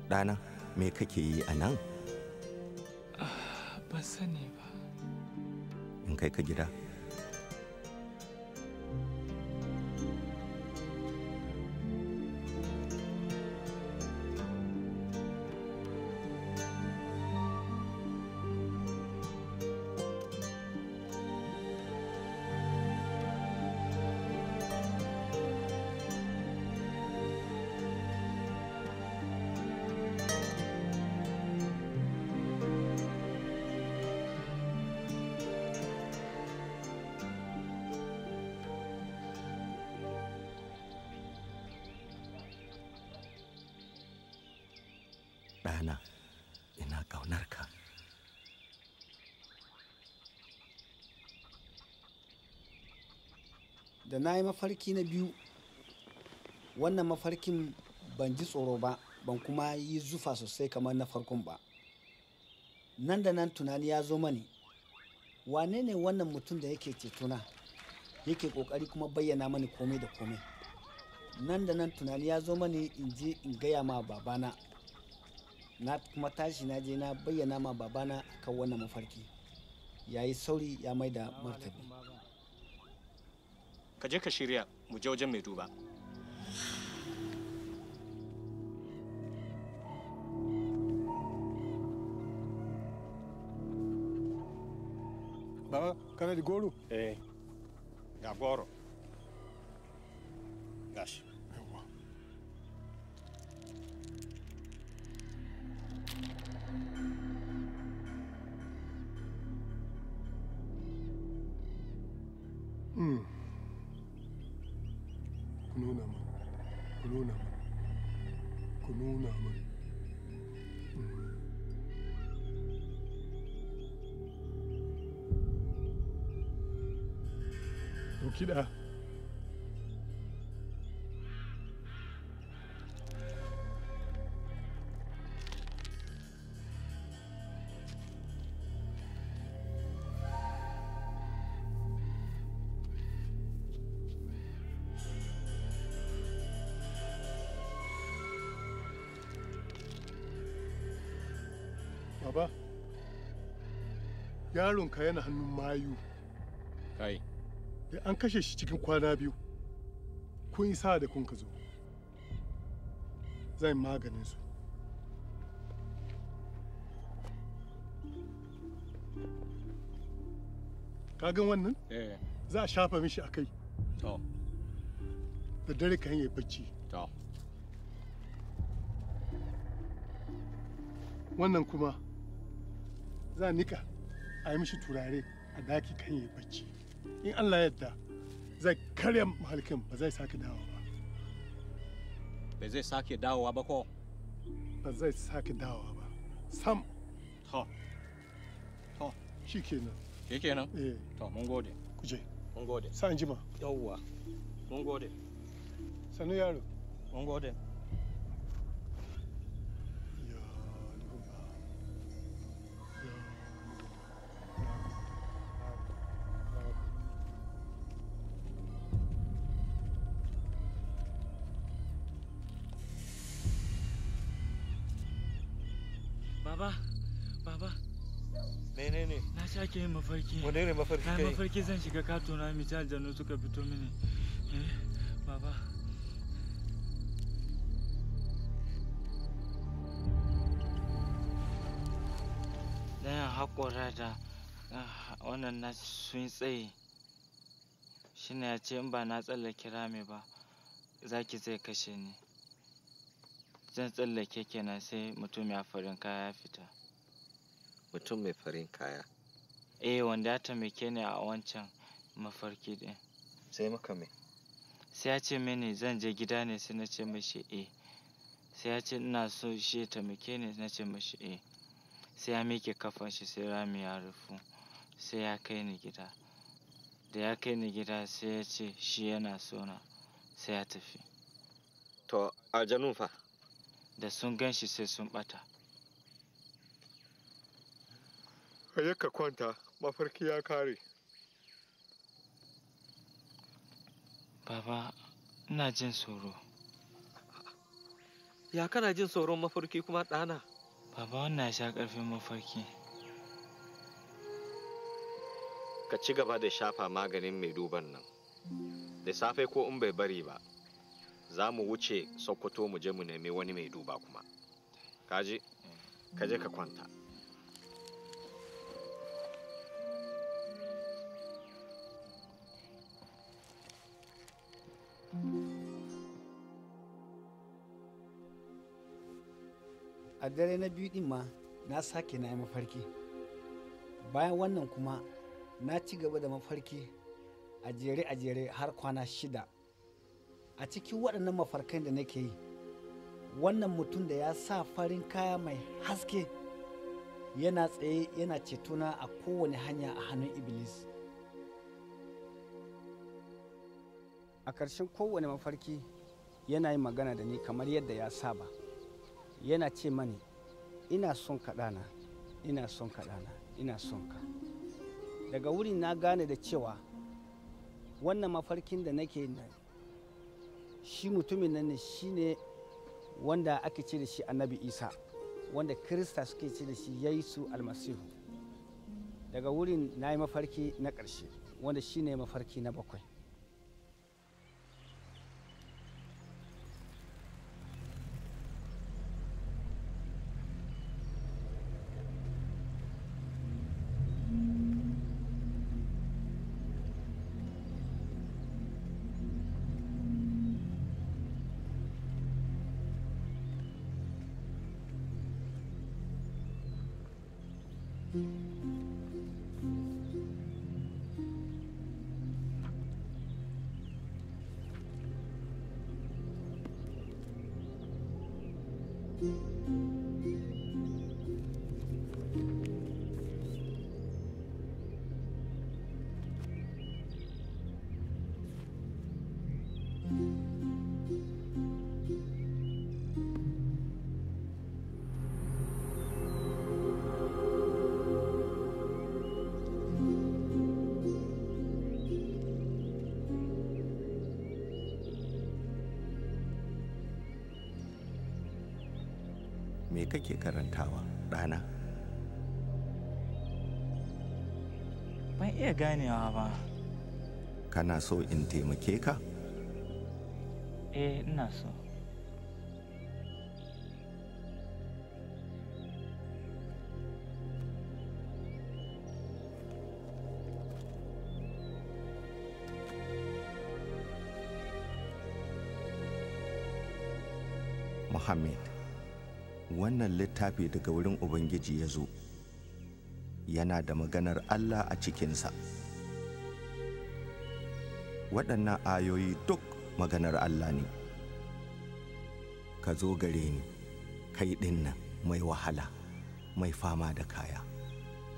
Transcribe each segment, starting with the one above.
Ɗana, me kake yi a nan? Ban sani ba. In kai ka gida. Ɗana, ina ƙaunar ka. Da na yi mafarki na biyu, wannan mafarkin ban ji tsoro ba, ban kuma yi zufa sosai kamar na farkon ba. Nan da nan tunani ya zo mani, wane ne wannan mutum da yake cetona, yake ƙoƙari kuma bayyana mani komai da komai. Nan da nan tunani ya zo mani in je in gaya ma babana. Na kuma tashi na je na bayyana ma babana akan wannan mafarki. Ya yi sauri ya mai da martani. Ka je ka shirya mu je wajen mai duba. Baba, kana da goro? Eh, ga goro. Gashi. Yawwa. Ku nuna min, ku nuna min, ku nuna min. Ɗauki ɗaya. Baba, yaronka yana hannun mayu. Kai. Da an kashe shi cikin kwana biyu, kun yi sa'a da kun ka zo. Zan maganin su. Ka gan wannan? Eh. Za a shafa mishi a kai. To. Da dare kan yi bacci. To. Wannan kuma za a nika a yi mishi turare a daki kan yi bacci. In Allah yadda zai karya mahalkin, ba zai sake dawowa ba. Ba zai sake dawowa ba ko? Ba zai sake dawowa ba. Sam. To. To. Shi kenan. Shi kenan? Eh. To, mun gode. Ku je. Mun gode. Sa an jima. Yawwa. Mun gode. Sannu yaro. Mun gode. Baba, baba. Menene? Na sake yin mafarki. Wane ne mafarki Na kai? mafarki zan shiga kato na mita aljanu suka fito mini. Eh, baba. Dayan haƙora da wannan na sun tsaye. Shi ne ya ce in ba na tsallake rami ba, zaki zai kashe ni. Zan tsallake kenan sai mutum ya farin kaya ya fita. Mutum mai farin kaya? Eh, wanda ya taimake ni a wancan mafarki din. Sai maka me? Sai ya ce mini zan je gida ne, sai na ce mashi eh. Sai ya ce ina so shi ya taimake ni, na ce mashi eh. Sai ya miƙe kafan shi sai rami ya rufu. Sai ya kai ni gida. Da ya kai ni gida sai ya ce shi yana so na, sai ya tafi. To, aljanun fa? Da sun gan shi sai sun ɓata. Ka je ka kwanta, mafarki ya kare. Baba, ina jin tsoro. Ya kana jin tsoron mafarki kuma ɗana? Baba, wannan ya sha ƙarfin mafarki. Ka ci gaba da shafa maganin mai duban nan. Da safe ko in bai bari ba, za mu wuce Sokoto mu je mu nemi wani mai duba kuma. Kaji? Ka je ka kwanta. A dare na biyu din ma na sake na yi mafarki. Bayan wannan kuma na ci gaba da mafarki a jere a jere har kwana 6. A cikin waɗannan mafarkan da nake yi, wannan mutum da ya sa farin kaya mai haske yana tsaye yana cetona a kowane hanya a hannun Iblis. A ƙarshen kowane mafarki yana yin magana da ni kamar yadda ya saba. Yana ce mani, ina son ka ɗana, ina son ka ɗana, ina son ka. Daga wurin na gane da cewa wannan mafarkin da nake yi, shi mutumin nan ne shine wanda ake ce da shi Annabi Isa, wanda Kirista suke ce da shi Yesu Almasihu. Daga wurin na yi mafarki na ƙarshe, wanda shine mafarki na 7. Me kake karantawa, ɗana? Ban iya ganewa ba. Kana so in taimake ka? Eh, ina so. Muhammad, wannan littafi daga wurin Ubangiji ya zo, yana da maganar Allah a cikinsa. Waɗannan ayoyi duk maganar Allah ne. Ka zo gare ni, kai ɗin nan mai wahala, mai fama da kaya,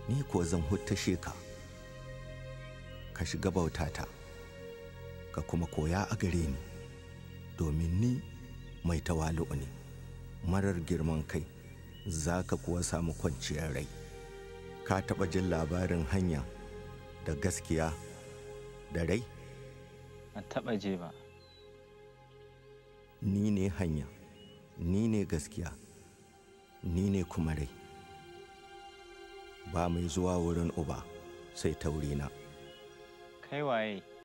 ni ko zan huttashe ka. Ka shiga bautata, ka kuma koya a gare ni, domin ni mai tawali'u ne, marar girman kai, za ka kuwa samu kwanciyar rai. Ka taɓa jin labarin hanya da gaskiya da rai? Ban taɓa je ba. Ni ne hanya, ni ne gaskiya, ni ne kuma rai. Ba mai zuwa wurin Uba sai ta wurina. Kai waye?